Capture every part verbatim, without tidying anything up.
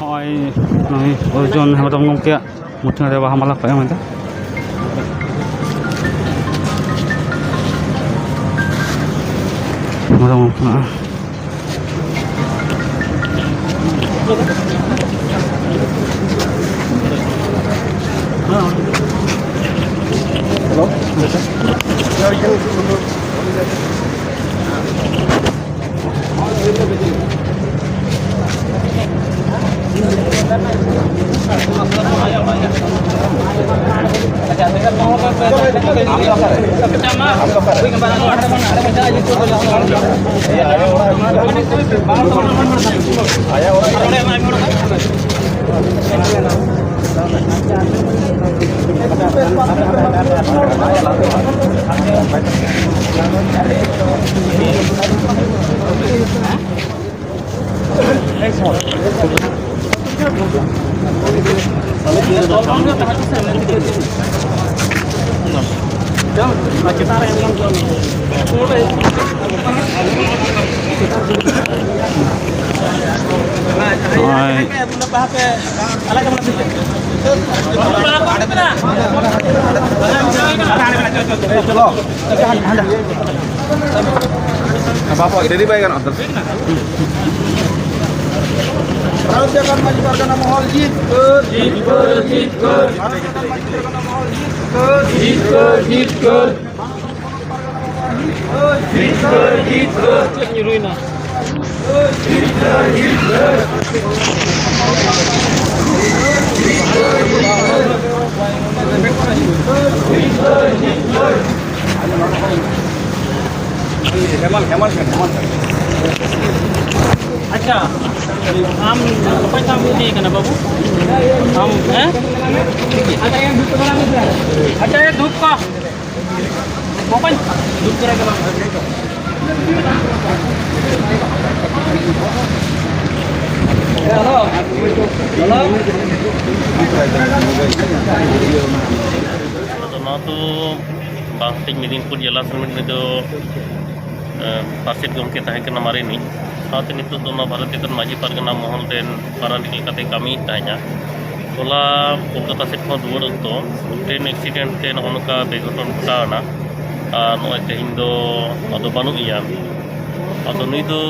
ᱱᱚᱜᱼᱚᱭ ᱱᱩᱭ ᱚᱨᱡᱩᱱ ᱦᱮᱢᱵᱨᱚᱢ ᱜᱚᱢᱠᱮᱭᱟᱜ ᱢᱩᱴᱷᱟᱹᱱ ᱨᱮ ᱵᱟᱦᱟ ᱢᱟᱞᱟ ᱠᱚ ᱮᱢ ᱮᱫᱟ᱾ ᱦᱮᱢᱵᱨᱚᱢ ᱜᱚᱢᱠᱮ ᱱᱚᱜᱼᱚᱭ᱾ ᱱᱚᱜᱼᱚᱭ᱾ ᱵᱟᱵᱟ, ᱰᱮᱨᱤ ᱵᱟᱭ ᱜᱟᱱᱚᱜᱼᱟ ᱛᱚ᱾ ᱵᱷᱟᱨᱚᱛ ᱡᱟᱠᱟᱛ ᱢᱟᱹᱡᱷᱤ ᱯᱟᱨᱜᱟᱱᱟ ᱢᱚᱦᱚᱞ ᱡᱤᱛᱠᱟᱹᱨ, ᱡᱤᱛᱠᱟᱹᱨ, ᱡᱤᱛᱠᱟᱹᱨ᱾ ᱵᱷᱟᱨᱚᱛ ᱡᱟᱠᱟᱛ ᱢᱟᱹᱡᱷᱤ ᱯᱟᱨᱜᱟᱱᱟ ᱢᱚᱦᱚᱞ ᱡᱤᱛᱠᱟᱹᱨ, ᱡᱤᱛᱠᱟᱹᱨ, ᱡᱤᱛᱠᱟᱹᱨ᱾ ᱪᱮᱫ ᱧᱩᱨᱩᱭᱮᱱᱟ? ᱟᱪᱪᱷᱟ, ᱟᱢ ᱚᱠᱚᱭ ᱥᱟᱶ ᱮᱢ ᱤᱫᱤᱭᱮ ᱠᱟᱱᱟ ᱵᱟᱹᱵᱩ? ᱟᱢ, ᱦᱮᱸ? ᱟᱪᱪᱷᱟ, ᱮ ᱫᱷᱩᱯ ᱠᱚ᱾ ᱵᱚᱠᱚᱧ, ᱫᱩᱲᱩᱵ ᱛᱚᱨᱟ ᱜᱮ ᱵᱟᱝ᱾ Hello, hello. ᱟᱛᱳ ᱵᱟᱝ ᱦᱟᱹᱴᱤᱧ ᱢᱮᱫᱤᱱᱯᱩᱨ ᱡᱮᱞᱟ ᱥᱚᱢᱤᱛ ᱨᱤᱱᱤᱡ ᱫᱚ, ᱮ, ᱯᱟᱨᱥᱮᱛ ᱜᱚᱢᱠᱮ ᱛᱟᱦᱮᱸ ᱠᱟᱱᱟ ᱢᱟᱨᱮᱱᱤᱡ᱾ ᱥᱟᱶᱛᱮ ᱱᱤᱛᱚᱜ ᱫᱚ ᱱᱚᱣᱟ ᱵᱷᱟᱨᱚᱛ ᱡᱟᱠᱟᱛ ᱢᱟᱹᱡᱷᱤ ᱯᱟᱨᱜᱟᱱᱟ ᱢᱚᱦᱚᱞ ᱨᱮᱱ ᱯᱟᱨᱟᱱᱤᱠ ᱞᱮᱠᱟᱛᱮ ᱠᱟᱹᱢᱤᱭᱮᱫ ᱛᱟᱦᱮᱸᱫᱼᱟ᱾ ᱦᱚᱞᱟ ᱠᱳᱞᱠᱟᱛᱟ ᱥᱮᱫ ᱠᱷᱚᱱ ᱨᱩᱣᱟᱹᱲ ᱚᱠᱛᱚ ᱴᱨᱮᱱ ᱮᱠᱥᱤᱰᱮᱱᱴ ᱛᱮ ᱱᱚᱜᱼᱚ ᱱᱚᱝᱠᱟ ᱵᱮᱜᱷᱚᱴᱚᱱ ᱜᱷᱚᱴᱟᱣ ᱮᱱᱟ᱾ ᱟᱨ ᱱᱚᱜᱼᱚᱭ ᱛᱮᱦᱮᱧ ᱫᱚ ᱟᱫᱚ ᱵᱟᱹᱱᱩᱜ ᱮᱭᱟ᱾ ᱟᱫᱚ ᱱᱩᱭ ᱫᱚ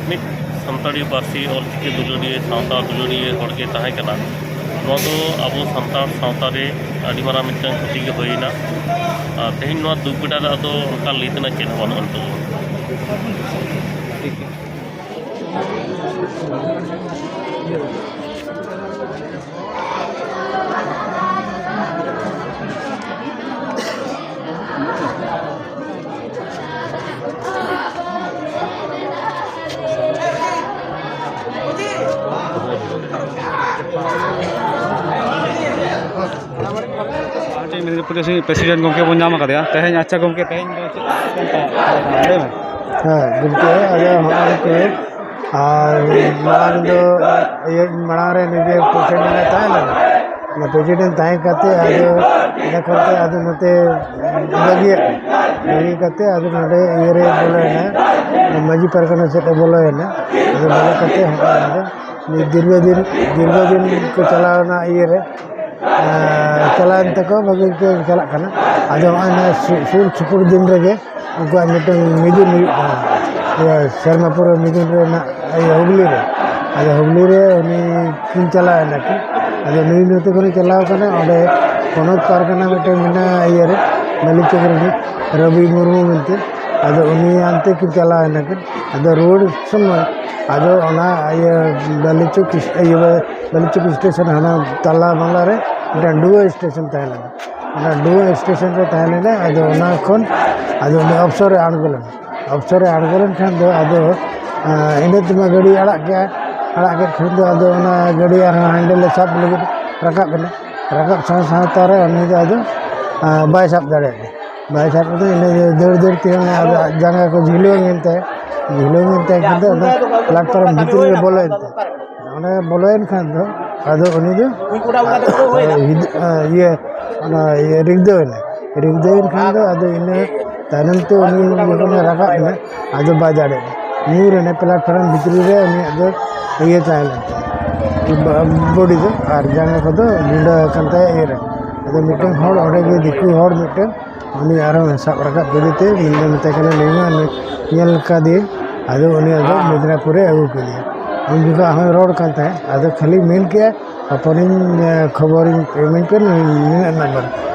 ᱢᱤᱫ ᱥᱟᱱᱛᱟᱲᱤ ᱯᱟᱹᱨᱥᱤ, ᱚᱞᱪᱤᱠᱤ ᱫᱩᱞᱟᱹᱲᱤᱭᱟᱹ, ᱥᱟᱶᱛᱟ ᱫᱩᱞᱟᱹᱲᱤᱭᱟᱹ ᱦᱚᱲ ᱜᱮ ᱛᱟᱦᱮᱸ ᱠᱟᱱᱟ᱾ ᱱᱚᱣᱟ ᱫᱚ ᱟᱵᱚ ᱥᱟᱱᱛᱟᱲ ᱥᱟᱶᱛᱟ ᱨᱮ ᱟᱹᱰᱤ ᱢᱟᱨᱟᱝ ᱢᱤᱫᱴᱟᱝ ᱠᱷᱚᱛᱤ ᱜᱮ ᱦᱩᱭᱮᱱᱟ᱾ ᱟᱨ ᱛᱮᱦᱮᱧ ᱱᱚᱣᱟ ᱫᱩᱠ ᱵᱮᱲᱟ ᱨᱮ ᱟᱫᱚ ᱚᱱᱠᱟ ᱞᱟᱹᱭ ᱛᱮᱱᱟᱜ ᱪᱮᱫ ᱦᱚᱸ ᱵᱟᱹᱱᱩᱜᱼᱟ ᱱᱤᱛᱚᱜ ᱫᱚ᱾ ᱯᱨᱮᱥᱤᱰᱮᱱᱴ ᱜᱚᱢᱠᱮ ᱵᱚᱱ ᱧᱟᱢ ᱟᱠᱟᱫᱮᱭᱟ ᱛᱮᱦᱮᱧ᱾ ᱟᱪᱪᱷᱟ ᱜᱚᱢᱠᱮ, ᱛᱮᱦᱮᱧ ᱫᱚ ᱪᱮᱫ ᱞᱮᱠᱟ ᱞᱟᱹᱭ ᱢᱮ᱾ ᱦᱮᱸ, ᱜᱚᱢᱠᱮ, ᱟᱫᱚ ᱦᱚᱸᱜᱼᱚᱭ ᱜᱚᱢᱠᱮ, ᱟᱨ ᱢᱟᱲᱟᱝ ᱫᱚ ᱤᱭᱟᱹ ᱢᱟᱲᱟᱝ ᱨᱮ ᱱᱤᱡᱮ ᱯᱨᱮᱥᱤᱰᱮᱱᱴ ᱮ ᱛᱟᱦᱮᱸ ᱞᱮᱱᱟ᱾ ᱚᱱᱟ ᱯᱨᱮᱥᱤᱰᱮᱱᱴ ᱛᱟᱦᱮᱸ ᱠᱟᱛᱮ ᱟᱫᱚ ᱤᱱᱟᱹ ᱠᱷᱚᱱ ᱛᱮ ᱟᱫᱚ ᱱᱚᱛᱮ ᱵᱟᱹᱜᱤᱭᱟᱜ ᱠᱟᱱᱟ᱾ ᱵᱟᱹᱜᱤ ᱠᱟᱛᱮ ᱟᱫᱚ ᱱᱚᱰᱮ ᱤᱭᱟᱹ ᱨᱮ ᱵᱚᱞᱚᱭᱮᱱᱟ, ᱢᱟᱹᱡᱷᱤ ᱯᱟᱨᱜᱟᱱᱟ ᱥᱮᱫ ᱮ ᱵᱚᱞᱚᱭᱮᱱᱟ᱾ ᱟᱫᱚ ᱵᱚᱞᱚ ᱠᱟᱛᱮ ᱦᱚᱸᱜᱼᱚᱭ ᱱᱚᱰᱮ ᱢᱤᱫ ᱫᱤᱨᱜᱷᱚ ᱫᱤᱱ, ᱫᱤᱨᱜᱷᱚ ᱫᱤᱱ ᱠᱚ ᱪᱟᱞᱟᱣ ᱮᱱᱟ ᱤᱭᱟᱹ ᱨᱮ, ᱟᱨ ᱪᱟᱞᱟᱣᱮᱱ ᱛᱟᱠᱚ ᱵᱷᱟᱹᱜᱤ ᱜᱮ ᱪᱟᱞᱟᱜ ᱠᱟᱱᱟ᱾ ᱟᱫᱚ ᱱᱚᱜᱼᱚᱭ ᱱᱚᱣᱟ ᱥᱩ-, ᱥᱩᱨ ᱥᱩᱯᱩᱨ ᱫᱤᱱ ᱨᱮᱜᱮ ᱩᱱᱠᱩᱣᱟᱜ ᱢᱤᱫᱴᱟᱝ ᱢᱤᱫᱩᱱ ᱦᱩᱭᱩᱜ ᱠᱟᱱᱟ, ᱤᱭᱟᱹ, ᱥᱮᱨᱢᱟ ᱯᱩᱨᱟᱹᱣ ᱢᱤᱫᱩᱱ ᱨᱮᱱᱟᱜ ᱤᱭᱟᱹ ᱦᱩᱜᱽᱞᱤ ᱨᱮ᱾ ᱟᱫᱚ ᱦᱩᱜᱽᱞᱤ ᱨᱮ ᱩᱱᱤ ᱠᱤᱱ ᱪᱟᱞᱟᱣ ᱮᱱᱟ ᱠᱤᱱ᱾ ᱟᱫᱚ ᱱᱩᱭ ᱱᱚᱛᱮ ᱠᱷᱚᱱᱮ ᱪᱟᱞᱟᱣ ᱠᱟᱱᱟ, ᱚᱸᱰᱮ ᱯᱚᱱᱚᱛ ᱯᱟᱨᱜᱟᱱᱟ ᱢᱤᱫᱴᱟᱝ ᱢᱮᱱᱟᱜᱼᱟ ᱤᱭᱟᱹ ᱨᱮ, ᱵᱟᱹᱞᱤᱪᱚᱠ ᱨᱤᱱᱤᱡ ᱨᱚᱵᱤ ᱢᱩᱨᱢᱩ ᱢᱮᱱᱛᱮ᱾ ᱟᱫᱚ ᱩᱱᱤ ᱦᱟᱱᱛᱮ ᱠᱤᱱ ᱪᱟᱞᱟᱣ ᱮᱱᱟ ᱠᱤᱱ᱾ ᱟᱫᱚ ᱨᱩᱣᱟᱹᱲ ᱥᱚᱢᱚᱭ ᱟᱫᱚ ᱚᱱᱟ ᱤᱭᱟᱹ ᱵᱟᱹᱞᱤᱪᱚᱠ ᱤᱥ-, ᱤᱭᱟᱹ ᱵᱟᱹᱞᱤᱪᱚᱠ ᱥᱴᱮᱥᱚᱱ ᱦᱟᱱᱟ ᱛᱟᱞᱟ ᱵᱟᱝᱞᱟ ᱨᱮ ᱢᱤᱫᱴᱟᱝ ᱰᱩᱵᱟᱹ ᱥᱴᱮᱥᱚᱱ ᱛᱟᱦᱮᱸ ᱞᱮᱱᱟ᱾ ᱚᱱᱟ ᱰᱩᱵᱟᱹ ᱥᱴᱮᱥᱚᱱ ᱨᱮ ᱛᱟᱦᱮᱸ ᱞᱮᱱᱟ᱾ ᱟᱫᱚ ᱚᱱᱟ ᱠᱷᱚᱱ ᱟᱫᱚ ᱩᱱᱤ ᱚᱯᱥᱚᱨ ᱨᱮ ᱟᱬᱜᱚ ᱞᱮᱱᱟ᱾ ᱚᱯᱥᱚᱨ ᱨᱮ ᱟᱬᱜᱚ ᱞᱮᱱᱠᱷᱟᱱ ᱫᱚ ᱟᱫᱚ, ᱟᱸ, ᱤᱱᱟᱹ ᱛᱮᱢᱟ ᱜᱟᱹᱰᱤ ᱟᱲᱟᱜ ᱠᱮᱜᱼᱟ᱾ ᱟᱲᱟᱜ ᱠᱮᱫ ᱠᱷᱟᱱ ᱫᱚ ᱟᱫᱚ ᱚᱱᱟ ᱜᱟᱹᱰᱤ ᱟᱨᱦᱚᱸ ᱦᱮᱱᱰᱮᱞ ᱮ ᱥᱟᱵ ᱞᱟᱹᱜᱤᱫ ᱨᱟᱠᱟᱵ ᱮᱱᱟ᱾ ᱨᱟᱠᱟᱵ ᱥᱟᱶ ᱥᱟᱶᱛᱟ ᱨᱮ ᱩᱱᱤ ᱫᱚ ᱟᱫᱚ, ᱟᱸ, ᱵᱟᱭ ᱥᱟᱵ ᱫᱟᱲᱮᱭᱟᱜᱼᱟ᱾ ᱵᱟᱭ ᱥᱟᱵ ᱠᱟᱛᱮ ᱤᱱᱟᱹ ᱫᱟᱹᱲ ᱫᱟᱹᱲ ᱛᱮ ᱚᱱᱟ ᱟᱫᱚ ᱡᱟᱸᱜᱟ ᱠᱚ ᱡᱷᱤᱞᱟᱹᱝ ᱮᱱ ᱛᱟᱭᱟ᱾ ᱡᱷᱤᱞᱟᱹᱝ ᱮᱱ ᱛᱟᱭ ᱠᱷᱟᱱ ᱫᱚ ᱚᱱᱟ ᱯᱞᱟᱴᱯᱷᱚᱨᱢ ᱵᱷᱤᱛᱨᱤ ᱨᱮ ᱵᱚᱞᱚᱭᱮᱱ ᱛᱟᱭᱟ᱾ ᱚᱸᱰᱮ ᱵᱚᱞᱚᱭᱮᱱ ᱠᱷᱟᱱ ᱫᱚ ᱟᱫᱚ ᱩᱱᱤ ᱫᱚ ᱦᱤᱫ- ᱤᱭᱟᱹ ᱚᱱᱟ ᱤᱭᱟᱹ ᱨᱤᱜᱫᱟᱹᱣ ᱮᱱᱟ᱾ ᱨᱤᱜᱫᱟᱹᱣ ᱮᱱ ᱠᱷᱟᱱ ᱫᱚ ᱟᱫᱚ ᱤᱱᱟᱹ ᱛᱟᱭᱱᱚᱢ ᱛᱮ ᱩᱱᱤ ᱡᱚᱠᱷᱚᱱᱮ ᱨᱟᱠᱟᱵ ᱮᱱᱟ, ᱟᱫᱚ ᱵᱟᱭ ᱫᱟᱲᱮᱭᱟᱜᱼᱟ᱾ ᱧᱩᱨ ᱮᱱᱟ ᱯᱞᱟᱴᱯᱷᱚᱨᱢ ᱵᱷᱤᱛᱨᱤ ᱨᱮ, ᱩᱱᱤᱭᱟᱜ ᱫᱚ ᱤᱭᱟᱹ ᱛᱟᱦᱮᱸ ᱞᱮᱱ ᱛᱟᱭᱟ, ᱵᱚᱰᱤ ᱫᱚ, ᱟᱨ ᱡᱟᱸᱜᱟ ᱠᱚᱫᱚ ᱜᱩᱸᱰᱟᱹ ᱟᱠᱟᱱ ᱛᱟᱭᱟ ᱤᱭᱟᱹ ᱨᱮ᱾ ᱟᱫᱚ ᱢᱤᱫᱴᱮᱱ ᱦᱚᱲ ᱚᱸᱰᱮ ᱜᱮ, ᱫᱤᱠᱩ ᱦᱚᱲ ᱢᱤᱫᱴᱮᱱ, ᱩᱱᱤ ᱟᱨᱦᱚᱸ ᱥᱟᱵ ᱨᱟᱠᱟᱵ ᱠᱮᱫᱮ ᱛᱮ ᱢᱮᱛᱟᱭ ᱠᱟᱱᱟ, "ᱞᱟᱹᱭ ᱢᱮ, ᱧᱮᱞ ᱠᱟᱫᱮᱭᱟᱹᱧ᱾" ᱟᱫᱚ ᱩᱱᱤ ᱟᱫᱚ ᱢᱮᱫᱽᱱᱟᱯᱩᱨᱮ ᱟᱹᱜᱩ ᱠᱮᱫᱮᱭᱟ᱾ ᱩᱱ ᱡᱚᱠᱷᱚᱱ ᱦᱚᱸᱭ ᱨᱚᱲ ᱠᱟᱱ ᱛᱟᱦᱮᱸᱫ, ᱟᱫᱚ ᱠᱷᱟᱹᱞᱤ ᱢᱮᱱ ᱠᱮᱜᱼᱟ, "ᱦᱚᱯᱚᱱᱤᱧ, ᱮ, ᱠᱷᱚᱵᱚᱨᱤᱧ ᱮᱢᱟᱹᱧ ᱯᱮ ᱱᱤᱱᱟᱹᱜ ᱱᱟᱢᱵᱟᱨ",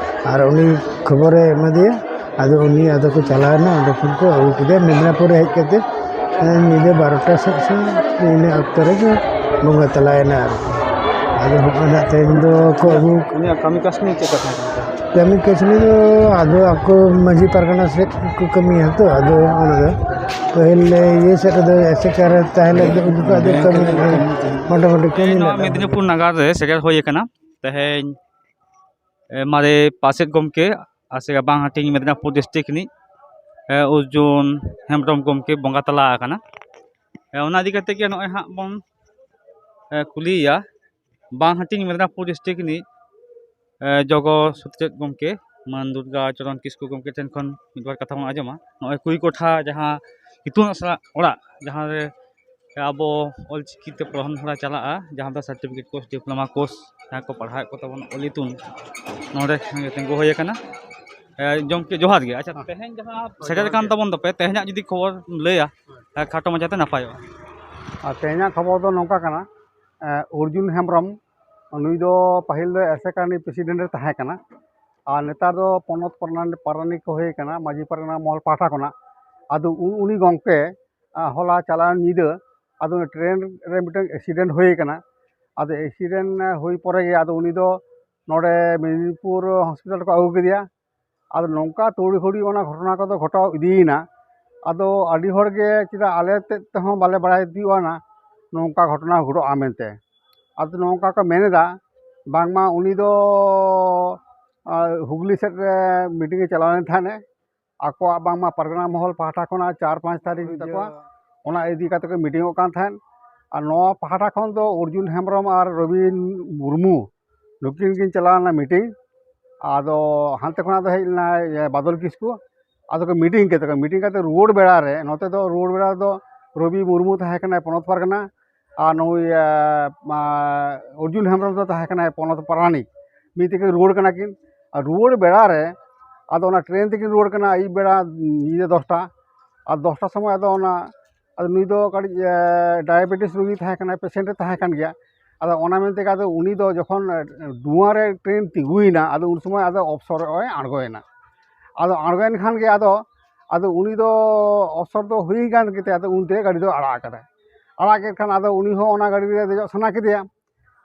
ᱟᱨ ᱩᱱᱤ ᱠᱷᱚᱵᱚᱨᱮ ᱮᱢᱟ ᱫᱮᱭᱟ᱾ ᱟᱫᱚ ᱩᱱᱤ ᱟᱫᱚ ᱠᱚ ᱪᱟᱞᱟᱣ ᱮᱱᱟ, ᱚᱸᱰᱮ ᱠᱷᱚᱱ ᱠᱚ ᱟᱹᱜᱩ ᱠᱮᱫᱮᱭᱟ ᱢᱮᱫᱽᱱᱟᱯᱩᱨ ᱨᱮ ᱦᱮᱡ ᱠᱟᱛᱮ, ᱮ, ᱧᱤᱫᱟᱹ ᱵᱟᱨᱚᱴᱟ ᱥᱮᱫ ᱥᱮ ᱤᱱᱟᱹ ᱚᱠᱛᱚ ᱨᱮᱜᱮ ᱵᱚᱸᱜᱟ ᱛᱟᱞᱟᱭᱮᱱᱟ ᱟᱨᱠᱤ᱾ ᱟᱫᱚ ᱦᱚᱸᱜᱼᱚᱭ ᱱᱟᱜ ᱛᱮᱦᱮᱧ ᱫᱚ ᱠᱚ ᱟᱹᱜᱩ ᱩᱱᱤᱭᱟᱜ ᱠᱟᱹᱢᱤ ᱠᱟᱹᱥᱱᱤ ᱪᱮᱫ ᱠᱚ ᱛᱟᱦᱮᱸ ᱠᱟᱱ ᱛᱟᱭᱟ? ᱠᱟᱹᱢᱤ ᱠᱟᱹᱥᱱᱤ ᱫᱚ ᱟᱫᱚ ᱟᱠᱚ ᱢᱟᱹᱡᱷᱤ ᱯᱟᱨᱜᱟᱱᱟ ᱥᱮᱫ ᱠᱚ ᱠᱟᱹᱢᱤᱭᱟ ᱛᱚ, ᱟᱫᱚ ᱚᱱᱟ ᱫᱚ ᱯᱟᱹᱦᱤᱞ ᱤᱭᱟᱹ ᱥᱮᱫ ᱨᱮᱫᱚ ᱮᱥᱮᱠᱟ ᱨᱮ ᱛᱟᱦᱮᱸ ᱞᱮᱱ ᱫᱚ ᱩᱱ ᱡᱚᱠᱷᱚᱱ ᱫᱚ ᱠᱟᱹᱢᱤ ᱢᱚᱴᱟᱢᱩᱴᱤ ᱠᱟᱹᱢᱤ ᱱᱚᱣᱟ ᱞᱮᱫᱟ᱾ ᱢᱮᱫᱽᱱᱤᱯᱩᱨ ᱱᱟᱜᱟᱨ ᱨᱮ ᱥᱮᱴᱮᱨ ᱦᱩᱭ ᱟᱠᱟᱱᱟ ᱛᱮᱦᱮᱧ᱾ ᱮ, ᱢᱟᱨᱮ ᱯᱟᱨᱥᱮᱛ ᱜᱚᱢᱠᱮ ᱟᱨ ᱥᱮ ᱵᱟᱝ ᱦᱟᱹᱴᱤᱧ ᱢᱮᱫᱽᱱᱟᱯᱩᱨ ᱰᱤᱥᱴᱨᱤᱠᱴ ᱨᱤᱱᱤᱡ, ᱮ, ᱚᱨᱡᱩᱱ ᱦᱮᱢᱵᱨᱚᱢ ᱜᱚᱢᱠᱮ ᱵᱚᱸᱜᱟ ᱛᱟᱞᱟ ᱟᱠᱟᱱᱟ᱾ ᱮ, ᱚᱱᱟ ᱤᱫᱤ ᱠᱟᱛᱮ ᱜᱮ ᱱᱚᱜᱼᱚᱭ ᱦᱟᱸᱜ ᱵᱚᱱ, ᱮ, ᱠᱩᱞᱤᱭᱮᱭᱟ ᱵᱟᱝ ᱦᱟᱹᱴᱤᱧ ᱢᱮᱫᱽᱱᱟᱯᱩᱨ ᱰᱤᱥᱴᱨᱤᱠᱴ ᱨᱤᱱᱤᱡ, ᱮ, ᱡᱚᱜᱚ ᱥᱚᱛᱮᱛ ᱜᱚᱢᱠᱮ ᱢᱟᱱ ᱫᱩᱨᱜᱟ ᱪᱚᱨᱚᱱ ᱠᱤᱥᱠᱩ ᱜᱚᱢᱠᱮ ᱴᱷᱮᱱ ᱠᱷᱚᱱ ᱢᱤᱫ ᱵᱟᱨ ᱠᱟᱛᱷᱟ ᱵᱚᱱ ᱟᱸᱡᱚᱢᱟ᱾ ᱱᱚᱜᱼᱚᱭ ᱠᱩᱲᱤ ᱠᱚᱴᱷᱟ ᱡᱟᱦᱟᱸ ᱤᱛᱩᱱ ᱟᱥᱲᱟ ᱚᱲᱟᱜ, ᱡᱟᱦᱟᱸ ᱨᱮ ᱟᱵᱚ ᱚᱞᱪᱤᱠᱤ ᱛᱮ ᱯᱚᱲᱦᱚᱱ ᱦᱚᱨᱟ ᱪᱟᱞᱟᱜᱼᱟ, ᱡᱟᱦᱟᱸ ᱫᱚ ᱥᱟᱨᱴᱤᱯᱷᱤᱠᱮᱴ ᱠᱳᱨᱥ, ᱰᱤᱯᱞᱳᱢᱟ ᱠᱳᱨᱥ, ᱡᱟᱦᱟᱸ ᱠᱚ ᱯᱟᱲᱦᱟᱣᱮᱫ ᱠᱚ ᱛᱟᱵᱚᱱ ᱚᱞ ᱤᱛᱩᱱ, ᱱᱚᱰᱮ ᱛᱤᱸᱜᱩ ᱦᱩᱭ ᱟᱠᱟᱱᱟ᱾ ᱮ, ᱜᱚᱢᱠᱮ ᱡᱚᱦᱟᱨ ᱜᱮ᱾ ᱟᱪᱪᱷᱟ, ᱦᱮᱸ᱾ ᱛᱮᱦᱮᱧ ᱡᱟᱦᱟᱸ ᱥᱮᱴᱮᱨ ᱟᱠᱟᱱ ᱛᱟᱵᱚᱱ ᱫᱚᱯᱮ, ᱛᱮᱦᱮᱧᱟᱜ ᱡᱩᱫᱤ ᱠᱷᱚᱵᱚᱨ ᱞᱟᱹᱭᱟ, ᱮ, ᱠᱷᱟᱴᱚ ᱢᱟᱪᱷᱟᱛᱮ ᱱᱟᱯᱟᱭᱚᱜᱼᱟ᱾ ᱟᱨ ᱛᱮᱦᱮᱧᱟᱜ ᱠᱷᱚᱵᱚᱨ ᱫᱚ ᱱᱚᱝᱠᱟ ᱠᱟᱱᱟ, ᱮ, ᱚᱨᱡᱩᱱ ᱦᱮᱢᱵᱨᱚᱢ, ᱱᱩᱭ ᱫᱚ ᱯᱟᱹᱦᱤᱞ ᱫᱚ ᱮᱥᱮᱠᱟ ᱨᱤᱱᱤᱡ ᱯᱨᱮᱥᱤᱰᱮᱱᱴ ᱮ ᱛᱟᱦᱮᱸ ᱠᱟᱱᱟ, ᱟᱨ ᱱᱮᱛᱟᱨ ᱫᱚ ᱯᱚᱱᱚᱛ ᱯᱟᱨᱟᱱᱤ, ᱯᱟᱨᱟᱱᱤᱠ ᱠᱚ ᱦᱩᱭ ᱠᱟᱱᱟ ᱢᱟᱹᱡᱷᱤ ᱯᱟᱨᱜᱟᱱᱟ ᱢᱚᱦᱚᱞ ᱯᱟᱦᱴᱟ ᱠᱷᱚᱱᱟᱜ᱾ ᱟᱫᱚ ᱩ-, ᱩᱱᱤ ᱜᱚᱢᱠᱮ ᱟᱨ ᱦᱚᱞᱟ ᱪᱟᱞᱟᱣᱮᱱ ᱧᱤᱫᱟᱹ ᱟᱫᱚ ᱚᱱᱟ ᱴᱨᱮᱱ ᱨᱮ ᱢᱤᱫᱴᱟᱝ ᱮᱠᱥᱤᱰᱮᱱᱴ ᱦᱩᱭ ᱠᱟᱱᱟ᱾ ᱟᱫᱚ ᱮᱠᱥᱤᱰᱮᱱᱴ ᱦᱩᱭ ᱯᱚᱨᱮ ᱜᱮ ᱟᱫᱚ ᱩᱱᱤ ᱫᱚ ᱱᱚᱰᱮ ᱢᱮᱫᱽᱱᱤᱯᱩᱨ ᱦᱚᱥᱯᱤᱴᱟᱞ ᱨᱮᱠᱚ ᱟᱹᱜᱩ ᱠᱮᱫᱮᱭᱟ᱾ ᱟᱫᱚ ᱱᱚᱝᱠᱟ ᱛᱩᱲᱤ ᱦᱩᱲᱤ ᱚᱱᱟ ᱜᱷᱚᱴᱚᱱᱟ ᱠᱚᱫᱚ ᱜᱷᱚᱴᱟᱣ ᱤᱫᱤᱭᱮᱱᱟ᱾ ᱟᱫᱚ ᱟᱹᱰᱤ ᱦᱚᱲ ᱜᱮ ᱪᱮᱫᱟᱜ ᱟᱞᱮ ᱛᱮᱫ ᱛᱮᱦᱚᱸ ᱵᱟᱞᱮ ᱵᱟᱲᱟᱭ ᱛᱤᱭᱳᱜᱼᱟ ᱱᱟ ᱱᱚᱝᱠᱟ ᱜᱷᱚᱴᱚᱱᱟ ᱜᱷᱚᱴᱟᱜᱼᱟ ᱢᱮᱱᱛᱮ᱾ ᱟᱫᱚ ᱱᱚᱝᱠᱟ ᱠᱚ ᱢᱮᱱ ᱮᱫᱟ ᱵᱟᱝᱢᱟ ᱩᱱᱤ ᱫᱚ, ᱟᱨ, ᱦᱩᱜᱽᱞᱤ ᱥᱮᱫ ᱨᱮ ᱢᱤᱴᱤᱝ ᱮ ᱪᱟᱞᱟᱣ ᱞᱮᱱ ᱛᱟᱦᱮᱸᱫ ᱮ᱾ ᱟᱠᱚᱣᱟᱜ ᱵᱟᱝᱢᱟ ᱯᱟᱨᱜᱟᱱᱟ ᱢᱚᱦᱚᱞ ᱯᱟᱦᱴᱟ ᱠᱷᱚᱱᱟᱜ ᱪᱟᱨ ᱯᱟᱸᱪ ᱛᱟᱹᱨᱤᱠᱷ ᱛᱟᱠᱚᱣᱟ, ᱚᱱᱟ ᱤᱫᱤ ᱠᱟᱛᱮ ᱠᱚ ᱢᱤᱴᱤᱝᱚᱜ ᱠᱟᱱ ᱛᱟᱦᱮᱸᱫ᱾ ᱟᱨ ᱱᱚᱣᱟ ᱯᱟᱦᱴᱟ ᱠᱷᱚᱱ ᱫᱚ ᱚᱨᱡᱩᱱ ᱦᱮᱢᱵᱨᱚᱢ ᱟᱨ ᱨᱚᱵᱤᱱ ᱢᱩᱨᱢᱩ ᱱᱩᱠᱤᱱ ᱠᱤᱱ ᱪᱟᱞᱟᱣ ᱞᱮᱱᱟ ᱢᱤᱴᱤᱝ᱾ ᱟᱫᱚ ᱦᱟᱱᱛᱮ ᱠᱷᱚᱱᱟᱜ ᱫᱚ ᱦᱮᱡ ᱞᱮᱱᱟᱭ ᱵᱟᱫᱚᱞ ᱠᱤᱥᱠᱩ᱾ ᱟᱫᱚ ᱠᱚ ᱢᱤᱴᱤᱝ ᱠᱮᱫ ᱛᱟᱠᱚ᱾ ᱢᱤᱴᱤᱝ ᱠᱟᱛᱮ ᱨᱩᱣᱟᱹᱲ ᱵᱮᱲᱟ ᱨᱮ, ᱱᱚᱛᱮ ᱫᱚ ᱨᱩᱣᱟᱹᱲ ᱵᱮᱲᱟ ᱨᱮᱫᱚ ᱨᱚᱵᱤ ᱢᱩᱨᱢᱩ ᱛᱟᱦᱮᱸ ᱠᱟᱱᱟᱭ ᱯᱚᱱᱚᱛ ᱯᱟᱨᱜᱟᱱᱟ, ᱟᱨ ᱱᱩᱭ ᱚᱨᱡᱩᱱ ᱦᱮᱢᱵᱨᱚᱢ ᱫᱚ ᱛᱟᱦᱮᱸ ᱠᱟᱱᱟᱭ ᱯᱚᱱᱚᱛ ᱯᱟᱨᱟᱱᱤᱠ᱾ ᱢᱤᱫ ᱛᱮᱠᱤᱱ ᱨᱩᱣᱟᱹᱲ ᱠᱟᱱᱟ ᱠᱤᱱ᱾ ᱟᱨ ᱨᱩᱣᱟᱹᱲ ᱵᱮᱲᱟ ᱨᱮ ᱟᱫᱚ ᱚᱱᱟ ᱴᱨᱮᱱ ᱛᱮᱠᱤᱱ ᱨᱩᱣᱟᱹᱲ ᱠᱟᱱᱟ ᱟᱹᱭᱩᱵ ᱵᱮᱲᱟ, ᱧᱤᱫᱟᱹ ᱫᱚᱥᱴᱟ᱾ ᱟᱨ ᱫᱚᱥᱴᱟ ᱥᱚᱢᱚᱭ ᱟᱫᱚ ᱚᱱᱟ, ᱟᱫᱚ ᱱᱩᱭ ᱫᱚ ᱠᱟᱹᱴᱤᱡ ᱰᱟᱭᱟᱵᱮᱴᱤᱥ ᱨᱩᱜᱤ ᱛᱟᱦᱮᱸ ᱠᱟᱱᱟᱭ, ᱯᱮᱥᱮᱱᱴ ᱮ ᱛᱟᱦᱮᱸ ᱠᱟᱱ ᱜᱮᱭᱟ᱾ ᱟᱫᱚ ᱚᱱᱟ ᱢᱮᱱᱛᱮ ᱟᱫᱚ ᱩᱱᱤ ᱫᱚ ᱡᱚᱠᱷᱚᱱ ᱰᱩᱣᱟᱹ ᱨᱮ ᱴᱨᱮᱱ ᱛᱤᱸᱜᱩᱭᱮᱱᱟ, ᱟᱫᱚ ᱩᱱ ᱥᱚᱢᱚᱭ ᱟᱫᱚ ᱚᱯᱥᱚᱨ ᱨᱮ ᱟᱬᱜᱚᱭᱮᱱᱟ᱾ ᱟᱫᱚ ᱟᱬᱜᱚᱭᱮᱱ ᱠᱷᱟᱱ ᱜᱮ ᱟᱫᱚ, ᱟᱫᱚ ᱩᱱᱤ ᱫᱚ ᱚᱯᱥᱚᱨ ᱫᱚ ᱦᱩᱭ ᱠᱟᱱ ᱜᱮᱛᱟᱭᱟ, ᱟᱫᱚ ᱩᱱᱛᱮ ᱜᱟᱹᱰᱤ ᱫᱚ ᱟᱲᱟᱜ ᱟᱠᱟᱫᱟᱭ᱾ ᱟᱲᱟᱜ ᱠᱮᱫ ᱠᱷᱟᱱ ᱟᱫᱚ ᱩᱱᱤ ᱦᱚᱸ ᱚᱱᱟ ᱜᱟᱹᱰᱤ ᱨᱮ ᱫᱮᱡᱚᱜ ᱥᱟᱱᱟ ᱠᱮᱫᱮᱭᱟ᱾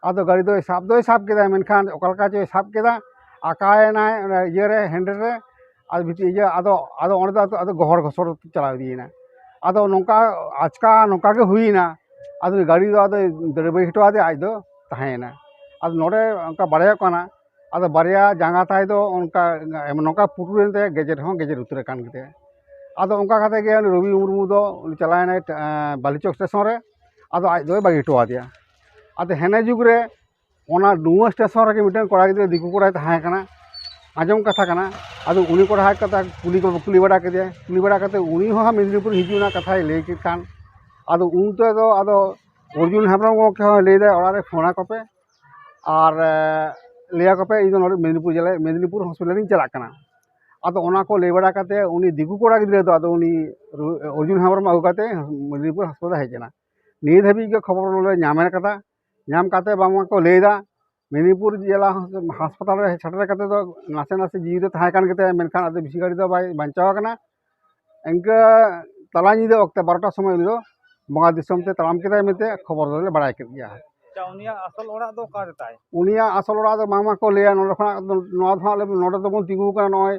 ᱟᱫᱚ ᱜᱟᱹᱰᱤ ᱫᱚᱭ ᱥᱟᱵ ᱫᱚᱭ ᱥᱟᱵ ᱠᱮᱫᱟ, ᱢᱮᱱᱠᱷᱟᱱ ᱚᱠᱟ ᱞᱮᱠᱟ ᱪᱚᱭ ᱥᱟᱵ ᱠᱮᱫᱟ, ᱟᱠᱟᱭᱮᱱᱟᱭ ᱚᱱᱟ ᱤᱭᱟᱹ ᱨᱮ, ᱦᱮᱱᱰᱮᱞ ᱨᱮ᱾ ᱟᱨ ᱵᱷᱤᱛᱤᱨ ᱤᱭᱟᱹ ᱟᱫᱚ, ᱟᱫᱚ ᱚᱸᱰᱮ ᱫᱚ ᱟᱫᱚ, ᱟᱫᱚ ᱜᱚᱦᱚᱲ ᱜᱚᱥᱚᱲ ᱪᱟᱞᱟᱣ ᱤᱫᱤᱭᱮᱱᱟ᱾ ᱟᱫᱚ ᱱᱚᱝᱠᱟ ᱟᱪᱠᱟ ᱱᱚᱝᱠᱟ ᱜᱮ ᱦᱩᱭᱮᱱᱟ᱾ ᱟᱫᱚ ᱩᱱᱤ ᱜᱟᱹᱰᱤ ᱫᱚ ᱟᱫᱚ ᱫᱟᱹᱲ ᱵᱟᱹᱜᱤ ᱦᱚᱴᱚ ᱟᱫᱮᱭᱟ, ᱟᱡ ᱫᱚ ᱛᱟᱦᱮᱸᱭᱮᱱᱟ᱾ ᱟᱫᱚ ᱱᱚᱰᱮ ᱚᱱᱠᱟ ᱵᱟᱲᱟᱭᱚᱜ ᱠᱟᱱᱟ, ᱟᱫᱚ ᱵᱟᱨᱭᱟ ᱡᱟᱸᱜᱟ ᱛᱟᱭ ᱫᱚ ᱚᱱᱠᱟ ᱮᱢ, ᱱᱚᱝᱠᱟ ᱯᱩᱴᱩᱨ ᱮᱱ ᱛᱟᱭᱟ, ᱜᱮᱡᱮᱨ ᱦᱚᱸ ᱜᱮᱡᱮᱨ ᱩᱛᱟᱹᱨ ᱟᱠᱟᱱ ᱜᱮᱛᱟᱭᱟ᱾ ᱟᱫᱚ ᱚᱱᱠᱟ ᱠᱟᱛᱮ ᱜᱮ ᱩᱱᱤ ᱨᱚᱵᱤ ᱢᱩᱨᱢᱩ ᱫᱚ ᱩᱱᱤ ᱪᱟᱞᱟᱣᱮᱱᱟᱭ, ᱮᱸ, ᱵᱟᱞᱤᱪᱚᱠ ᱥᱴᱮᱥᱚᱱ ᱨᱮ᱾ ᱟᱫᱚ ᱟᱡ ᱫᱚᱭ ᱵᱟᱹᱜᱤ ᱦᱚᱴᱚ ᱟᱫᱮᱭᱟ᱾ ᱟᱫᱚ ᱦᱮᱱᱮ ᱡᱩᱜᱽ ᱨᱮ ᱚᱱᱟ ᱱᱚᱣᱟ ᱥᱴᱮᱥᱚᱱ ᱨᱮᱜᱮ ᱢᱤᱫᱴᱮᱱ ᱠᱚᱲᱟ ᱜᱤᱫᱽᱨᱟᱹ, ᱫᱤᱠᱩ ᱠᱚᱲᱟᱭ ᱛᱟᱦᱮᱸ ᱠᱟᱱᱟ, ᱟᱸᱡᱚᱢ ᱠᱟᱛᱷᱟ ᱠᱟᱱᱟ᱾ ᱟᱫᱚ ᱩᱱᱤ ᱠᱚᱲᱟ ᱦᱮᱡ ᱠᱟᱛᱮ ᱠᱩᱞᱤ ᱠᱚ, ᱠᱩᱞᱤ ᱵᱟᱲᱟ ᱠᱮᱫᱮᱭᱟ᱾ ᱠᱩᱞᱤ ᱵᱟᱲᱟ ᱠᱟᱛᱮ ᱩᱱᱤ ᱦᱚᱸ ᱢᱮᱫᱽᱱᱤᱯᱩᱨ ᱦᱤᱡᱩᱜ ᱨᱮᱱᱟᱜ ᱠᱟᱛᱷᱟᱭ ᱞᱟᱹᱭ ᱠᱮᱫ ᱠᱷᱟᱱ, ᱟᱫᱚ ᱩᱱ ᱛᱮᱫᱚ ᱟᱫᱚ ᱚᱨᱡᱩᱱ ᱦᱮᱢᱵᱨᱚᱢ ᱜᱚᱢᱠᱮ ᱦᱚᱸ ᱞᱟᱹᱭ ᱫᱟᱭ, "ᱚᱲᱟᱜ ᱨᱮ ᱯᱷᱳᱱ ᱟᱠᱚ ᱯᱮ ᱟᱨ, ᱮ, ᱞᱟᱹᱭ ᱟᱠᱚ ᱯᱮ ᱤᱧ ᱫᱚ ᱱᱚᱰᱮ ᱢᱮᱫᱽᱱᱤᱯᱩᱨ ᱡᱮᱞᱟ, ᱢᱮᱫᱽᱱᱤᱯᱩᱨ ᱦᱚᱥᱯᱤᱴᱟᱞ ᱤᱧ ᱪᱟᱞᱟᱜ ᱠᱟᱱᱟ᱾" ᱟᱫᱚ ᱚᱱᱟ ᱠᱚ ᱞᱟᱹᱭ ᱵᱟᱲᱟ ᱠᱟᱛᱮ ᱩᱱᱤ ᱫᱤᱠᱩ ᱠᱚᱲᱟ ᱜᱤᱫᱽᱨᱟᱹ ᱫᱚ ᱟᱫᱚ ᱩᱱᱤ ᱨᱩ-, ᱚᱨᱡᱩᱱ ᱦᱮᱢᱵᱨᱚᱢ ᱟᱹᱜᱩ ᱠᱟᱛᱮ ᱢᱮᱫᱽᱱᱤᱯᱩᱨ ᱦᱟᱥᱯᱟᱛᱟᱞ ᱦᱮᱡ ᱮᱱᱟ᱾ ᱱᱤᱭᱟᱹ ᱫᱷᱟᱹᱵᱤᱡ ᱜᱮ ᱠᱷᱚᱵᱚᱨ ᱞᱮ ᱧᱟᱢ ᱟᱠᱟᱫᱟ᱾ ᱧᱟᱢ ᱠᱟᱛᱮ ᱵᱟᱝᱢᱟ ᱠᱚ ᱞᱟᱹᱭ ᱮᱫᱟ, ᱢᱮᱫᱽᱱᱤᱯᱩᱨ ᱡᱮᱞᱟ ᱦᱟᱥᱯᱟᱛᱟᱞ ᱨᱮ ᱥᱮᱴᱮᱨ ᱠᱟᱛᱮ ᱫᱚ ᱱᱟᱥᱮ ᱱᱟᱥᱮ ᱡᱤᱣᱤ ᱫᱚ ᱛᱟᱦᱮᱸ ᱠᱟᱱ ᱜᱮᱛᱟᱭᱟ, ᱢᱮᱱᱠᱷᱟᱱ ᱟᱫᱚ ᱵᱮᱥᱤ ᱜᱷᱟᱹᱲᱤᱡ ᱫᱚ ᱵᱟᱭ ᱵᱟᱧᱪᱟᱣ ᱟᱠᱟᱱᱟ᱾ ᱤᱱᱠᱟᱹ ᱛᱟᱞᱟ ᱧᱤᱫᱟᱹ ᱚᱠᱛᱮ ᱵᱟᱨᱚᱴᱟ ᱥᱚᱢᱚᱭ ᱩᱱᱤ ᱫᱚ ᱵᱚᱸᱜᱟ ᱫᱤᱥᱚᱢ ᱛᱮ ᱛᱟᱲᱟᱢ ᱠᱮᱫᱟᱭ ᱢᱮᱱᱛᱮ ᱠᱷᱚᱵᱚᱨ ᱫᱚᱞᱮ ᱵᱟᱲᱟᱭ ᱠᱮᱫ ᱜᱮᱭᱟ᱾ ᱟᱪᱪᱷᱟ, ᱩᱱᱤᱭᱟᱜ ᱟᱥᱚᱞ ᱚᱲᱟᱜ ᱫᱚ ᱚᱠᱟ ᱨᱮ ᱛᱟᱭ? ᱩᱱᱤᱭᱟᱜ ᱟᱥᱚᱞ ᱚᱲᱟᱜ ᱫᱚ ᱵᱟᱝᱢᱟ ᱠᱚ ᱞᱟᱹᱭᱟ, ᱱᱚᱰᱮ ᱠᱷᱚᱱᱟᱜ ᱫᱚ, ᱱᱚᱣᱟ ᱫᱚ ᱦᱟᱸᱜ ᱟᱞᱮ ᱱᱚᱰᱮ ᱫᱚᱵᱚᱱ ᱛᱤᱸᱜᱩ ᱟᱠᱟᱱᱟ, ᱱᱚᱜᱼᱚᱭ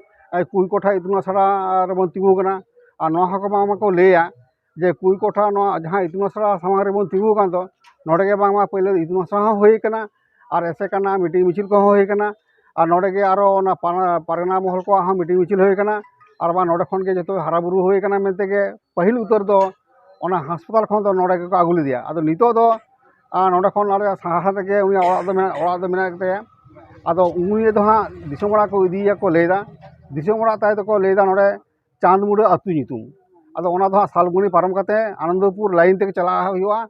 ᱠᱩᱲᱤ ᱠᱚᱴᱷᱟ ᱤᱛᱩᱱ ᱟᱥᱲᱟ ᱨᱮᱵᱚᱱ ᱛᱤᱸᱜᱩ ᱟᱠᱟᱱᱟ᱾ ᱟᱨ ᱱᱚᱣᱟ ᱦᱚᱸᱠᱚ ᱵᱟᱝᱢᱟ ᱠᱚ ᱞᱟᱹᱭᱟ ᱡᱮ ᱠᱩᱲᱤ ᱠᱚᱴᱷᱟ ᱱᱚᱣᱟ ᱡᱟᱦᱟᱸ ᱤᱛᱩᱱ ᱟᱥᱲᱟ ᱥᱟᱢᱟᱝ ᱨᱮᱵᱚᱱ ᱛᱤᱸᱜᱩ ᱟᱠᱟᱱ ᱫᱚ, ᱱᱚᱰᱮ ᱜᱮ ᱵᱟᱝᱢᱟ ᱯᱳᱭᱞᱳ ᱤᱛᱩᱱ ᱟᱥᱲᱟ ᱦᱚᱸ ᱦᱩᱭ ᱟᱠᱟᱱᱟ, ᱟᱨ ᱮᱥᱮᱠᱟ ᱨᱮᱱᱟᱜ ᱢᱤᱴᱤᱝ ᱢᱤᱪᱷᱤᱞ ᱠᱚᱦᱚᱸ ᱦᱩᱭ ᱟᱠᱟᱱᱟ᱾ ᱟᱨ ᱱᱚᱰᱮ ᱜᱮ ᱟᱨᱚ ᱚᱱᱟ ᱯᱟᱨ-, ᱯᱟᱨᱜᱟᱱᱟ ᱢᱚᱦᱚᱞ ᱠᱚᱣᱟᱜ ᱦᱚᱸ ᱢᱤᱴᱤᱝ ᱢᱤᱪᱷᱤᱞ ᱦᱩᱭ ᱟᱠᱟᱱᱟ᱾ ᱟᱨ ᱵᱟᱝ ᱱᱚᱰᱮ ᱠᱷᱚᱱ ᱜᱮ ᱡᱚᱛᱚ ᱦᱟᱨᱟ ᱵᱩᱨᱩ ᱦᱩᱭ ᱟᱠᱟᱱᱟ ᱢᱮᱱᱛᱮ ᱜᱮ ᱯᱟᱹᱦᱤᱞ ᱩᱛᱟᱹᱨ ᱫᱚ ᱚᱱᱟ ᱦᱟᱥᱯᱟᱛᱟᱞ ᱠᱷᱚᱱ ᱫᱚ ᱱᱚᱰᱮ ᱜᱮᱠᱚ ᱟᱹᱜᱩ ᱞᱮᱫᱮᱭᱟ᱾ ᱟᱫᱚ ᱱᱤᱛᱚᱜ ᱫᱚ ᱟᱨ ᱱᱚᱰᱮ ᱠᱷᱚᱱ ᱱᱚᱰᱮ ᱥᱟᱦᱟ ᱨᱮᱜᱮ ᱩᱱᱤᱭᱟᱜ ᱚᱲᱟᱜ ᱫᱚ ᱢᱮᱱᱟᱜ, ᱚᱲᱟᱜ ᱫᱚ ᱢᱮᱱᱟᱜ ᱛᱟᱭᱟ᱾ ᱟᱫᱚ ᱩᱱᱤ ᱫᱚ ᱦᱟᱸᱜ ᱫᱤᱥᱚᱢ ᱚᱲᱟᱜ ᱠᱚ ᱤᱫᱤᱭᱮᱭᱟ ᱠᱚ ᱞᱟᱹᱭᱫᱟ᱾ ᱫᱤᱥᱚᱢ ᱚᱲᱟᱜ ᱛᱟᱭ ᱫᱚᱠᱚ ᱞᱟᱹᱭᱫᱟ ᱱᱚᱰᱮ ᱪᱟᱸᱫᱽᱢᱩᱲᱟᱹ ᱟᱹᱛᱩ ᱧᱩᱛᱩᱢ᱾ ᱟᱫᱚ ᱚᱱᱟ ᱫᱚ ᱦᱟᱸᱜ ᱥᱟᱞᱵᱚᱱᱤ ᱯᱟᱨᱚᱢ ᱠᱟᱛᱮ ᱟᱱᱚᱱᱫᱚᱯᱩᱨ ᱞᱟᱭᱤᱱ ᱛᱮᱜᱮ ᱪᱟᱞᱟᱜ ᱦᱩᱭᱩᱜᱼᱟ᱾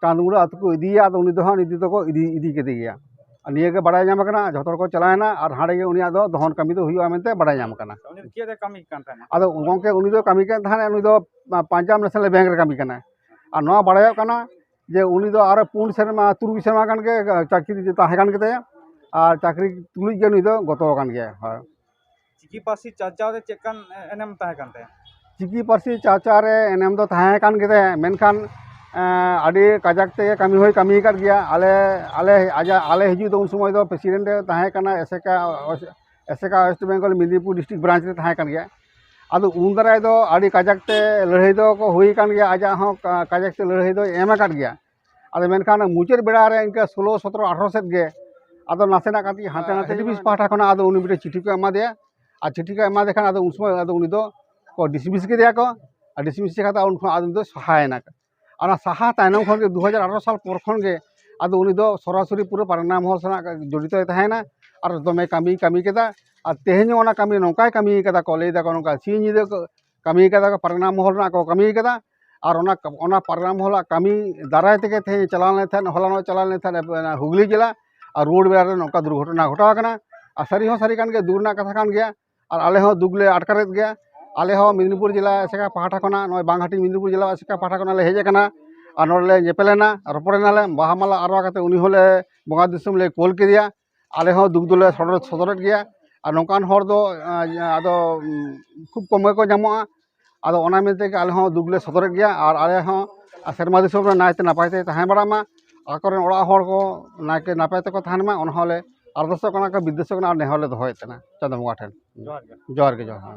ᱪᱟᱸᱫᱽᱢᱩᱲᱟᱹ ᱟᱹᱛᱩ ᱠᱚ ᱤᱫᱤᱭᱮᱭᱟ, ᱟᱫᱚ ᱩᱱᱤ ᱫᱚ ᱦᱟᱸᱜ ᱱᱤᱛ ᱫᱚᱠᱚ ᱤᱫᱤ, ᱤᱫᱤ ᱠᱮᱫᱮ ᱜᱮᱭᱟ᱾ ᱟᱨ ᱱᱤᱭᱟᱹ ᱜᱮ ᱵᱟᱲᱟᱭ ᱧᱟᱢ ᱟᱠᱟᱱᱟ, ᱡᱷᱚᱛᱚ ᱦᱚᱲ ᱠᱚ ᱪᱟᱞᱟᱣᱮᱱᱟ ᱟᱨ ᱦᱟᱸᱰᱮ ᱜᱮ ᱩᱱᱤᱭᱟᱜ ᱫᱚ ᱫᱚᱦᱚᱱ ᱠᱟᱹᱢᱤ ᱫᱚ ᱦᱩᱭᱩᱜᱼᱟ ᱢᱮᱱᱛᱮ ᱵᱟᱲᱟᱭ ᱧᱟᱢ ᱟᱠᱟᱱᱟ᱾ ᱩᱱᱤ ᱫᱚ ᱪᱮᱫ ᱨᱮ ᱠᱟᱹᱢᱤ ᱠᱟᱱ ᱛᱟᱦᱮᱱᱟ? ᱟᱫᱚ ᱜᱚᱢᱠᱮ, ᱩᱱᱤ ᱫᱚ ᱠᱟᱹᱢᱤ ᱠᱟᱱ ᱛᱟᱦᱮᱸᱫ, ᱩᱱᱤ ᱫᱚ ᱯᱟᱧᱡᱟᱵᱽ ᱱᱮᱥᱱᱟᱞ ᱵᱮᱝᱠ ᱨᱮ ᱠᱟᱹᱢᱤ ᱠᱟᱱᱟᱭ᱾ ᱟᱨ ᱱᱚᱣᱟ ᱵᱟᱲᱟᱭᱚᱜ ᱠᱟᱱᱟ ᱡᱮ ᱩᱱᱤ ᱫᱚ ᱟᱨᱚ ᱯᱩᱱ ᱥᱮᱨᱢᱟ, ᱛᱩᱨᱩᱭ ᱥᱮᱨᱢᱟ ᱜᱟᱱ ᱜᱮ ᱪᱟᱹᱠᱨᱤ ᱛᱟᱦᱮᱸ ᱠᱟᱱ ᱜᱮᱛᱟᱭᱟ᱾ ᱟᱨ ᱪᱟᱹᱠᱨᱤ ᱛᱩᱞᱩᱡ ᱜᱮ ᱱᱩᱭ ᱫᱚ ᱜᱚᱛᱚ ᱟᱠᱟᱱ ᱜᱮᱭᱟᱭ᱾ ᱦᱳᱭ᱾ ᱪᱤᱠᱤ ᱯᱟᱹᱨᱥᱤ ᱪᱟᱨᱪᱟᱣ ᱨᱮ ᱪᱮᱫ ᱠᱟᱱ ᱮᱱᱮᱢ ᱛᱟᱦᱮᱸ ᱠᱟᱱ ᱛᱟᱭᱟ? ᱪᱤᱠᱤ ᱯᱟᱹᱨᱥᱤ ᱪᱟᱨᱪᱟᱣ ᱨᱮ ᱮᱱᱮᱢ ᱫᱚ ᱛᱟᱦᱮᱸ ᱠᱟᱱ ᱜᱮ ᱛᱟᱭᱟ, ᱢᱮᱱᱠᱷᱟᱱ, ᱮᱸ, ᱟᱹᱰᱤ ᱠᱟᱡᱟᱠ ᱛᱮᱜᱮ ᱠᱟᱹᱢᱤ ᱦᱚᱸᱭ ᱠᱟᱹᱢᱤ ᱟᱠᱟᱫ ᱜᱮᱭᱟ᱾ ᱟᱞᱮ, ᱟᱞᱮ, ᱟᱡᱟᱜ, ᱟᱞᱮ ᱦᱤᱡᱩᱜ ᱫᱚ ᱩᱱ ᱥᱚᱢᱚᱭ ᱫᱚ ᱯᱨᱮᱥᱤᱰᱮᱱᱴ ᱮ ᱛᱟᱦᱮᱸ ᱠᱟᱱᱟ ᱮᱥᱮᱠᱟ, ᱮᱥᱮᱠᱟ ᱳᱭᱮᱥᱴ ᱵᱮᱝᱜᱚᱞ ᱢᱮᱫᱽᱱᱤᱯᱩᱨ ᱰᱤᱥᱴᱨᱤᱠᱴ ᱵᱨᱟᱧᱪ ᱨᱮ ᱛᱟᱦᱮᱸ ᱠᱟᱱ ᱜᱮᱭᱟ᱾ ᱟᱫᱚ ᱩᱱ ᱫᱟᱨᱟᱭ ᱫᱚ ᱟᱹᱰᱤ ᱠᱟᱡᱟᱠ ᱛᱮ ᱞᱟᱹᱲᱦᱟᱹᱭ ᱫᱚ ᱠᱚ ᱦᱩᱭ ᱟᱠᱟᱱ ᱜᱮᱭᱟ, ᱟᱡᱟᱜ ᱦᱚᱸ ᱠᱟ-, ᱠᱟᱡᱟᱠ ᱛᱮ ᱞᱟᱹᱲᱦᱟᱹᱭ ᱫᱚᱭ ᱮᱢ ᱟᱠᱟᱫ ᱜᱮᱭᱟ᱾ ᱟᱫᱚ ᱢᱮᱱᱠᱷᱟᱱ ᱢᱩᱪᱟᱹᱫ ᱵᱮᱲᱟ ᱨᱮ ᱤᱱᱠᱟᱹ ᱥᱳᱞᱳ, ᱥᱚᱛᱨᱚ, ᱟᱴᱷᱨᱚ ᱥᱮᱫ ᱜᱮ ᱟᱫᱚ ᱱᱟᱥᱮᱱᱟᱜ ᱠᱟᱹᱴᱤᱡ ᱦᱟᱱᱛᱮ ᱱᱟᱛᱮ ᱦᱮᱰ ᱚᱯᱷᱤᱥ ᱯᱟᱦᱴᱟ ᱠᱷᱚᱱᱟᱜ ᱟᱫᱚ ᱩᱱᱤ ᱢᱤᱫᱴᱮᱱ ᱪᱤᱴᱷᱤ ᱠᱚ ᱮᱢᱟᱫᱮᱭᱟ᱾ ᱟᱨ ᱪᱤᱴᱷᱤ ᱠᱚ ᱮᱢᱟᱫᱮ ᱠᱷᱟᱱ ᱟᱫᱚ ᱩᱱ ᱥᱚᱢᱚᱭ ᱟᱫᱚ ᱩᱱᱤ ᱫᱚ ᱠᱚ ᱰᱤᱥᱢᱤᱥ ᱠᱮᱫᱮᱭᱟ ᱠᱚ᱾ ᱟᱨ ᱰᱤᱥᱢᱤᱥ ᱠᱟᱛᱮ ᱩᱱ ᱠᱷᱚᱱ ᱟᱫᱚ ᱩᱱᱤ ᱫᱚ ᱥᱟᱦᱟᱭᱮᱱᱟ᱾ ᱚᱱᱟ ᱥᱟᱦᱟ ᱛᱟᱭᱱᱚᱢ ᱠᱷᱚᱱ ᱜᱮ ᱫᱩ ᱦᱟᱡᱟᱨ ᱟᱴᱷᱨᱚ ᱥᱟᱞ ᱯᱚᱨ ᱠᱷᱚᱱ ᱜᱮ ᱟᱫᱚ ᱩᱱᱤ ᱫᱚ ᱥᱚᱨᱟᱥᱚᱨᱤ ᱯᱩᱨᱟᱹ ᱯᱟᱨᱜᱟᱱᱟ ᱢᱚᱦᱚᱞ ᱥᱟᱞᱟᱜ ᱡᱚᱲᱤᱛᱚᱭ ᱛᱟᱦᱮᱸᱭᱮᱱᱟ᱾ ᱟᱨ ᱫᱚᱢᱮ ᱠᱟᱹᱢᱤᱭ ᱠᱟᱹᱢᱤ ᱠᱮᱫᱟ᱾ ᱟᱨ ᱛᱮᱦᱮᱧ ᱦᱚᱸ ᱚᱱᱟ ᱠᱟᱹᱢᱤ ᱱᱚᱝᱠᱟᱭ ᱠᱟᱹᱢᱤ ᱠᱟᱫᱟ ᱠᱚ, ᱞᱟᱹᱭ ᱫᱟᱠᱚ ᱱᱚᱝᱠᱟ ᱥᱤᱧ ᱧᱤᱫᱟᱹ ᱠᱚ ᱠᱟᱹᱢᱤ ᱠᱟᱫᱟ ᱠᱚ, ᱯᱟᱨᱜᱟᱱᱟ ᱢᱚᱦᱚᱞ ᱨᱮᱱᱟᱜ ᱠᱚ ᱠᱟᱹᱢᱤ ᱠᱟᱫᱟ᱾ ᱟᱨ ᱚᱱᱟ, ᱚᱱᱟ ᱯᱟᱨᱜᱟᱱᱟ ᱢᱚᱦᱚᱞᱟᱜ ᱠᱟᱹᱢᱤ ᱫᱟᱨᱟᱭ ᱛᱮᱜᱮ ᱛᱮᱦᱮᱧ ᱪᱟᱞᱟᱣ ᱞᱮᱱ ᱛᱟᱦᱮᱸᱫ, ᱦᱚᱞᱟᱱᱚᱜ ᱪᱟᱞᱟᱣ ᱞᱮᱱ ᱛᱟᱦᱮᱸᱫ, ᱚᱱᱟ ᱦᱩᱜᱽᱞᱤ ᱡᱮᱞᱟ ᱟᱨ ᱨᱳᱰ ᱵᱮᱲᱟ ᱨᱮ ᱱᱚᱝᱠᱟ ᱫᱩᱨᱜᱷᱚᱴᱚᱱᱟ ᱜᱷᱚᱴᱟᱣ ᱟᱠᱟᱱᱟ᱾ ᱟᱨ ᱥᱟᱹᱨᱤ ᱦᱚᱸ ᱥᱟᱹᱨᱤ ᱠᱟᱱ ᱜᱮᱭᱟ, ᱫᱩᱠ ᱨᱮᱱᱟᱜ ᱠᱟᱛᱷᱟ ᱠᱟᱱ ᱜᱮᱭᱟ᱾ ᱟᱨ ᱟᱞᱮ ᱦᱚᱸ ᱫᱩᱠ ᱞᱮ ᱟᱴᱠᱟᱨᱮᱫ ᱜᱮᱭᱟ᱾ ᱟᱞᱮ ᱦᱚᱸ ᱢᱮᱫᱽᱱᱤᱯᱩᱨ ᱡᱮᱞᱟ ᱮᱥᱮᱠᱟ ᱯᱟᱦᱴᱟ ᱠᱷᱚᱱᱟᱜ, ᱱᱚᱜᱼᱚᱭ ᱵᱟᱝᱦᱟᱴᱤ ᱢᱮᱫᱽᱱᱤᱯᱩᱨ ᱡᱮᱞᱟ ᱮᱥᱮᱠᱟ ᱯᱟᱦᱴᱟ ᱠᱷᱚᱱᱟᱜ ᱞᱮ ᱦᱮᱡ ᱟᱠᱟᱱᱟ᱾ ᱟᱨ ᱱᱚᱰᱮ ᱞᱮ ᱧᱮᱯᱮᱞᱮᱱᱟ, ᱨᱚᱯᱚᱲᱮᱱᱟᱞᱮ, ᱵᱟᱦᱟ ᱢᱟᱞᱟ ᱟᱨᱣᱟ ᱠᱟᱛᱮ ᱩᱱᱤ ᱦᱚᱸᱞᱮ ᱵᱚᱸᱜᱟ ᱫᱤᱥᱚᱢ ᱞᱮ ᱠᱳᱞ ᱠᱮᱫᱮᱭᱟ᱾ ᱟᱞᱮ ᱦᱚᱸ ᱫᱩᱠ ᱫᱚᱞᱮ ᱥᱚᱫᱚᱨ, ᱥᱚᱫᱚᱨᱮᱫ ᱜᱮᱭᱟ᱾ ᱟᱨ ᱱᱚᱝᱠᱟᱱ ᱦᱚᱲ ᱫᱚ, ᱟᱸ, ᱟᱫᱚ, ᱩᱸ, ᱠᱷᱩᱵ ᱠᱚᱢ ᱜᱮᱠᱚ ᱧᱟᱢᱚᱜᱼᱟ᱾ ᱟᱫᱚ ᱚᱱᱟ ᱢᱮᱱᱛᱮ ᱜᱮ ᱟᱞᱮ ᱦᱚᱸ ᱫᱩᱠ ᱞᱮ ᱥᱚᱫᱚᱨᱮᱫ ᱜᱮᱭᱟ᱾ ᱟᱨ ᱟᱞᱮ ᱦᱚᱸ ᱥᱮᱨᱢᱟ ᱫᱤᱥᱚᱢ ᱨᱮ ᱱᱟᱭᱛᱮ ᱱᱟᱯᱟᱭ ᱛᱮ ᱛᱟᱦᱮᱸ ᱵᱟᱲᱟᱜ ᱢᱟ, ᱟᱠᱚᱨᱮᱱ ᱚᱲᱟᱜ ᱦᱚᱲ ᱠᱚ ᱱᱟᱭᱛᱮ ᱱᱟᱯᱟᱭ ᱛᱮᱠᱚ ᱛᱟᱦᱮᱱ ᱢᱟ, ᱚᱱᱟ ᱦᱚᱸᱞᱮ ᱟᱨᱫᱟᱥᱚᱜ ᱠᱟᱱᱟ, ᱠᱚ ᱵᱤᱫᱽᱫᱟᱹᱥᱚᱜ ᱠᱟᱱᱟ, ᱟᱨ ᱱᱮᱦᱚᱨ ᱞᱮ ᱫᱚᱦᱚᱭᱮᱫ ᱛᱟᱦᱮᱱᱟ ᱪᱟᱸᱫᱳ ᱵᱚᱸᱜᱟ ᱴᱷᱮᱱ᱾ ᱡᱚᱦᱟᱨ ᱜᱮ᱾ ᱡᱚᱦᱟᱨ ᱜᱮ, ᱡᱚᱦᱟᱨ᱾